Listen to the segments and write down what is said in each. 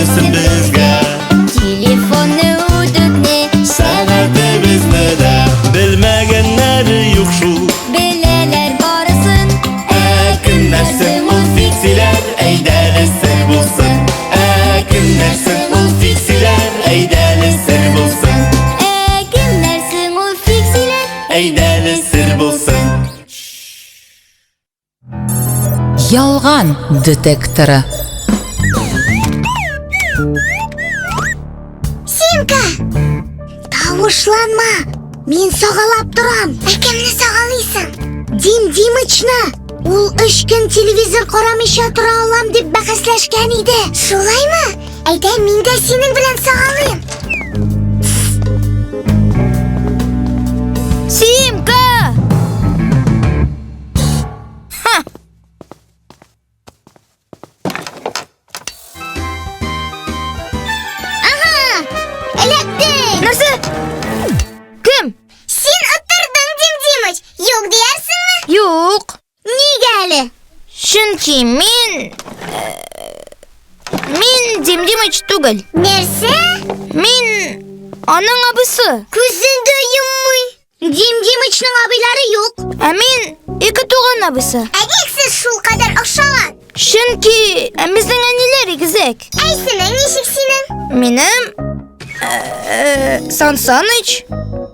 Әле безгә. Телефонны, үтүкне, Сәгатебезне дә белмәгәннәре юк шул. Беләләр барысын. Ә кемнәр соң ул фиксиләр? Әйдәле сер булсын. Ә кемнәр соң ул фиксиләр? Әйдәле сер булсын. Ә кемнәр соң ул фиксиләр? Әйдәле сер булсын. Ялган детекторы. Симка! Тавышланма! Мин сагалап торам. Ә кемне сагалыйсың? Дим Димычны! Ул өч көн телевизор карамыйча тора алам дип бәхәсләшкән иде. Шулаймы? Әйдә, мин дә синең белән сагалыйм. Симка! Ха! Ага! Эләкте! Нәрсә? Кем? Син оттырдың, Дим Димыч. Юк диярсеңме? Юк. Нигә әле? Чөнки мин... Мин Дим Димыч түгел. Нәрсә? Мин аның абысы. Күзен дә йоммый. Дим Димычның абыйлары юк. Ә мин ике туган абысы. Ә ник сез шулкадәр охшаган? Чөнки безнең әниләр игезәк. Ә исемең ничек синең? Минем Сан Саныч.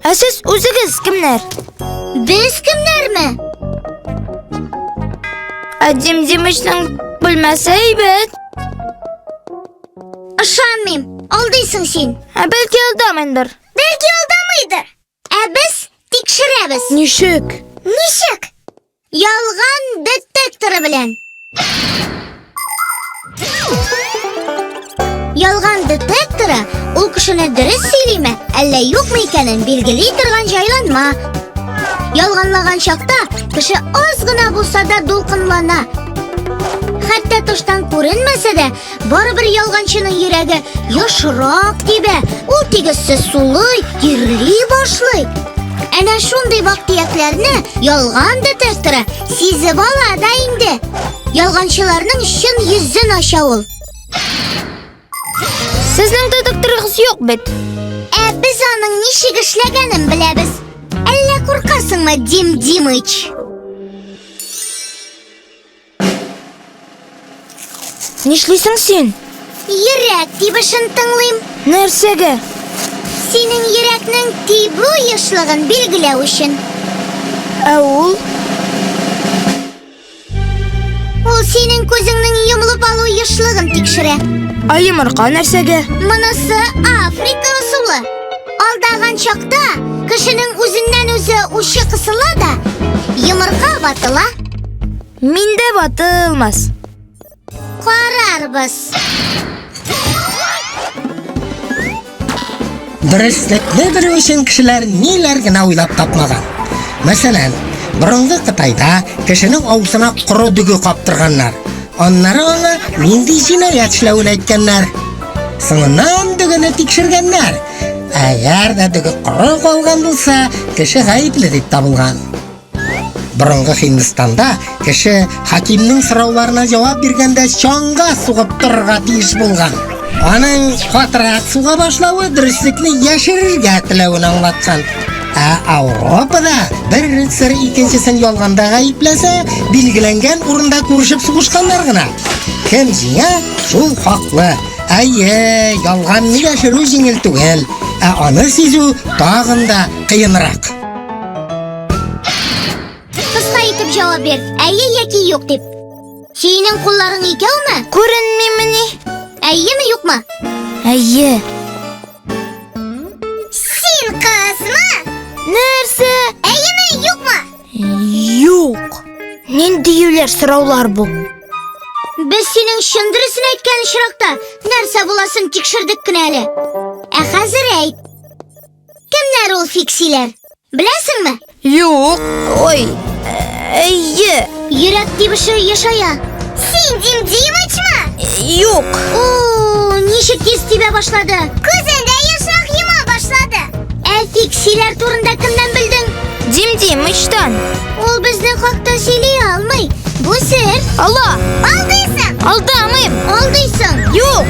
Ә сез үзегез кемнәр? Без кемнәрме? Ә Дим Димычның бүлмәсе әйбәт. Ышанмыйм. Алдыйсың син. Ә бәлки алдамыйдыр. Бәлки алдамыйдыр. Ә без тикшерәбез. Ничек? Ничек? Ялган детекторы белән. Ялган детекторы ул кешене дөрес сөйлиме, әллә юкмы икәнен билгели торган җайланма. Ялганлаган чакта кеше аз гына булса да дулкынлана. Хәтта тыштан күренмәсә дә, барыбер ялганчының йөрәге ешрак тибә, ул тигезсез сулый, тирли башлый. Әнә шундый вак-төякләрне ялган детекторы сизеп ала да инде. Ялганчыларның чын йөзен ача ул. Сезнең детекторыгыз юк бит. Ә без аның ничек эшләгәнен беләбез. Әллә куркасыңмы, Дим Димыч? Нишлисең син? Йөрәк тибешен тыңлыйм. Нәрсәгә? Синең йөрәкнең тибү ешлыгын билгеләү өчен. Ә ул? Ул синең күзеңнең йомылып алу ешлыгын тикшерә. Ә йомырка нәрсәгә? Монысы Африка ысулы. Алдаган чакта кешенең үзеннән-үзе учы кысыла да, йомырка ватыла. Миндә ватылмас. Карарбыз. Дөреслекне белү өчен кешеләр ниләр генә уйлап тапмаган. Мәсәлән, борынгы Кытайда кешенең авызына коры дөге каптырганнар. Аннары аңа нинди җинаять эшләвен әйткәннәр. Соңыннан дөгене тикшергәннәр. Әгәр дә дөге коры калган булса, кеше гаепле дип табылган. Борынгы Һиндстанда кеше хакимнең сорауларына җавап биргәндә чаңга сугып торырга тиеш булган. Аның катырак суга башлавы дөреслекне яшерергә теләвен аңлаткан. Ә Ауропада бер рыцарь икенчесен ялганда гаепләсә, билгеләнгән урында күрешеп сугышканнар гына. Кем җиңә, шул хаклы. Әйе, ялганны яшерү җиңел түгел, ә аны сизү тагын да кыенрак. Кыска итеп җавап бир, әйе яки юк дип. Синең кулларың икәүме? Күренмимени? Әйеме, юкмы? Әйе. Син кызмы? Нәрсә? Әйеме, юкмы? Юк. Нинди юләр сораулар бу? Без синең чын дөресен әйткән очракта нәрсә буласын тикшердек кенә әле. Ә хәзер әйт. Кемнәр ул фиксиләр? Беләсеңме? Юк. Ой. Әйе. Йөрәк тибеше ешая. Син Дим Димычмы? Юк. О, ничек тиз тибә башлады. Күзен дә ешрак йома башлады. Ә фиксиләр турында кемнән белдең? Дим Димычтан. Ул безнең хакта сөйли алмый. Бу сер. Алла. Алдыйсың. Алдамыйм. Алдыйсың. Юк.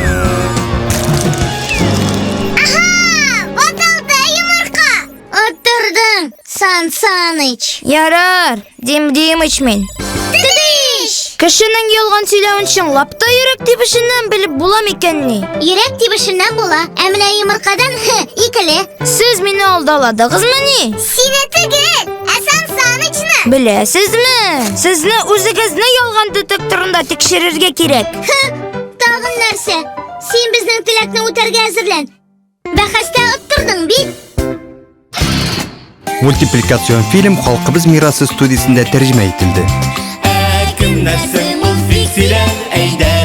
Сан Саныч. Ярар, Дим Димыч мин. Тыдыш! Кешенең ялган сөйләвен чынлап та йөрәк тибешеннән белеп була микәнни? Йөрәк тибешеннән була, ә менә йомыркадан хе, икеле. Сез мине алдаладыгызмыни? Сине түгел, ә Сан Санычны. Беләсезме? Сезне үзегезне ялган детекторында тикшерергә кирәк. Хы, тагын нәрсә? Син безнең теләкне үтәргә әзерлән. Бәхәстә оттырдың бит. Мультипликацион фильм Халкыбыз мирасы студиясендә тәрҗемә ителде. Ә кемнәр соң ул фиксиләр? Әйдә.